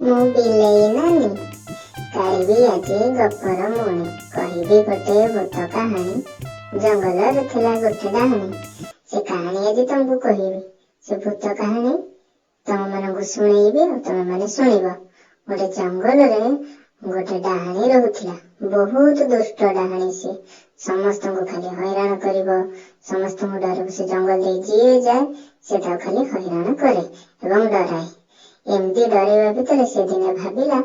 ମୁଁ ବିଲେଇ ନାନୀ। ଗାଇବି ଆଜି ଗପର ମୁଣି, କହିବି ଗୋଟେ ଭୂତ କାହାଣୀ। ଜଙ୍ଗଲରେ ଥିଲା ଗୋଟେ ଡାହାଣୀ, ସେ କାହାଣୀ ଆଜି ତମକୁ କହିବି। ସେ ଭୂତ କାହାଣୀ ତମମାନଙ୍କୁ ଶୁଣେଇବି ଆଉ ତମେମାନେ ଶୁଣିବ। ଗୋଟେ ଜଙ୍ଗଲରେ ଗୋଟେ ଡାହାଣୀ ରହୁଥିଲା। ବହୁତ ଦୁଷ୍ଟ ଡାହାଣୀ ସିଏ। ସମସ୍ତଙ୍କୁ ଖାଲି ହଇରାଣ କରିବ, ସମସ୍ତଙ୍କୁ ଡରିବ। ସେ ଜଙ୍ଗଲ ଦେଇ ଯିଏ ଯାଏ, ସେ ତାକୁ ଖାଲି ହଇରାଣ କରେ ଏବଂ ଡରାଏ। ଏମିତି ଡରେଇବା ଭିତରେ ସେ ଦିନେ ଭାବିଲା,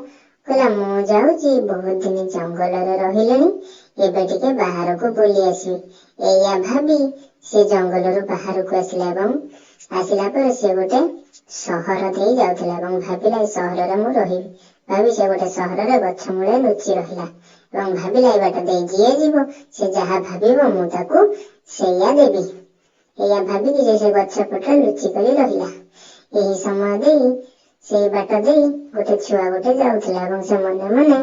କହିଲା, ମୁଁ ଯାଉଛି, ବହୁତ ଦିନ ଜଙ୍ଗଲରେ ରହିଲେଣି, ଏବେ ଟିକେ ବାହାରକୁ ବୁଲି ଆସିବି। ଏଇଆ ଭାବି ସେ ଜଙ୍ଗଲରୁ ବାହାରକୁ ଆସିଲା ଏବଂ ଆସିଲା ପରେ ସେ ଗୋଟେ ସହର ଦେଇ ଯାଉଥିଲା ଏବଂ ଭାବିଲା, ଏ ସହରରେ ମୁଁ ରହିବି। ଭାବି ସେ ଗୋଟେ ସହରରେ ଗଛ ମୂଳେ ଲୁଚି ରହିଲା ଏବଂ ଭାବିଲା, ଏ ବାଟ ଦେଇ ଯିଏ ଯିବ, ସେ ଯାହା ଭାବିବ ମୁଁ ତାକୁ ସେଇଆ ଦେବି। ଏଇଆ ଭାବିକି ସେ ଗଛ ପଟେ ଲୁଚି କରି ରହିଲା। ଏହି ସମୟ ଦେଇ, ସେଇ ବାଟ ଦେଇ ଗୋଟେ ଛୁଆ ଗୋଟେ ଯାଉଥିଲା ଏବଂ ସେ ମନେ ମନେ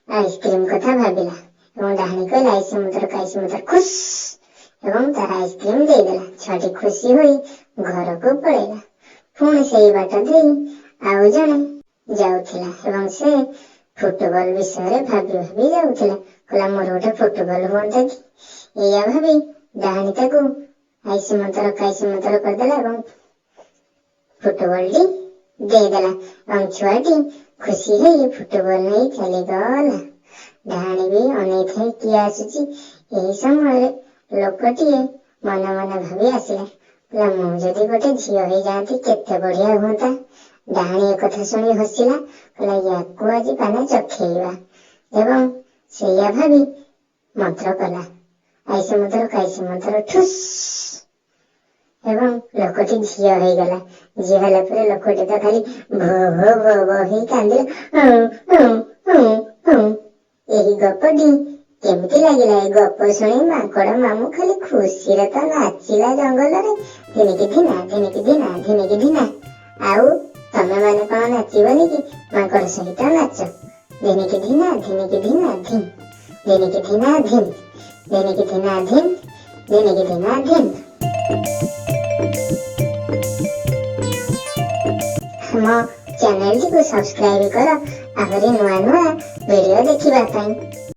ଆଇସ୍କ୍ରିମ କଥା ଭାବିଲା ଏବଂ ଡାହାଣୀ କହିଲା, ଆଇସି ମନ୍ତର କାଇସି ମନ୍ତର ଖୁସ୍, ଏବଂ ତାର ଆଇସ୍କ୍ରିମ ଦେଇଦେଲା। ଛୁଆଟି ଖୁସି ହୋଇ ଘରକୁ ପଳେଇଲା। ପୁଣି ସେଇ ବାଟ ଦେଇ ଆଉ ଜଣେ ଯାଉଥିଲା ଏବଂ ସେ ଫୁଟବଲ ବିଷୟରେ ଭାବି ଭାବି ଯାଉଥିଲା। କହିଲା, ମୋର ଗୋଟେ ଫୁଟବଲ ହୁଅନ୍ତା କି? ଏଇଆ ଭାବି ଡାହାଣୀ ତାକୁ ଆଇସି ମନ୍ତର କାଇସି ମନ୍ତର କରିଦେଲା ଏବଂ ଫୁଟବଲଟି ଦେଇଦେଲା ଏବଂ ଛୁଆଟି ଖୁସି ହେଇ ଫୁଟବଲ ନେଇ ଚାଲିଗଲା। ଡାହାଣୀ ବି ଅନେଇଥାଏ କିଏ ଆସୁଛି। ଏହି ସମୟରେ ଲୋକଟିଏ ମନେ ମନେ ଭାବି ଆସିଲା, କହିଲା, ମୁଁ ଯଦି ଗୋଟେ ଝିଅ ହେଇଯାଆନ୍ତି କେତେ ବଢିଆ ହୁଅନ୍ତା। ଡାହାଣୀ ଏକଥା ଶୁଣି ହସିଲା, କହିଲା, ୟାକୁ ଆଜି ପାନେ ଚଖେଇବା, ଏବଂ ସେଇଆ ଭାବି ମନ୍ତ୍ର କଲା, ଆଇସି ମନ୍ତ୍ର କାଇସି ମନ୍ତ୍ର ଠୁସ୍, ଏବଂ ଲୋକଟି ଝିଅ ହେଇଗଲା। ଝିଅ ହେଲା ପରେ ଲୋକଟି ତ ଖାଲି ଭୋ ଭୋ ଭୋ ଭୋ ହେଇ କାନ୍ଦିଲା। ଏହି ଗପଟି କେମିତି ଲାଗିଲା? ଏ ଗପ ଶୁଣି ମାଙ୍କଡ ମାମୁଁ ଖାଲି ଖୁସିରେ ତ ନାଚିଲା ଜଙ୍ଗଲରେ, ଧିନିକି ଧିନା ଧିନିକି ଧିନା ଧିନିକି ଧିନା। ଆଉ ତମେ ମାନେ କଣ ନାଚିବନି କି? ମାଙ୍କଡ ସହିତ ନାଚ, ଧିନିକି ଧିନା ଧିନିକି ଧିନା ଧିନ୍, ଧିନିକି ଧିନା ଧିନ୍, ଧିନିକି ଧିନା ଧିନ୍, ଧିନିକି ଧିନା ଧିନ୍। ଆମ ଚ୍ୟାନେଲଟିକୁ ସବସ୍କ୍ରାଇବ କର ଆହୁରି ନୂଆ ନୂଆ ଭିଡ଼ିଓ ଦେଖିବା ପାଇଁ।